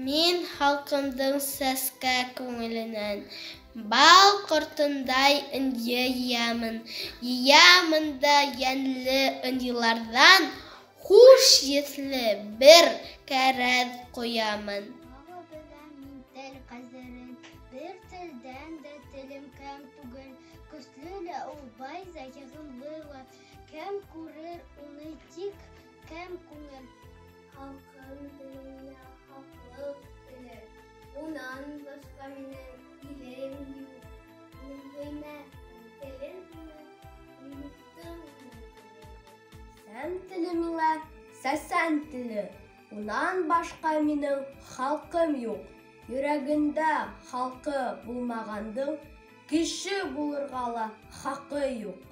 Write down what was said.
Мин халҡымдың сәскә күңеленән бал ҡортондай ынйы йыямын, йыямын да йәнле ынйыларҙан хуш еҫле бер кәрәҙ ҡоямын. Тағы беләм мин тел ҡәҙерен, бер телдән дә телем кәм түгел. Көслө лә ул, бай ҙа, яғымлы ла, кәм күрер уны тик кәм күңел. Халҡым теле миңә хаҡлыҡ теле, унан башҡа минең илем юҡ. Мин һөймәҫмен телен һөймәҫ юҡтың теле. Сән теле миңә сәсән теле, унан башҡа минең халҡым юҡ. Йөрәгендә халҡы булмағандың кеше булырға ла хаҡы юҡ.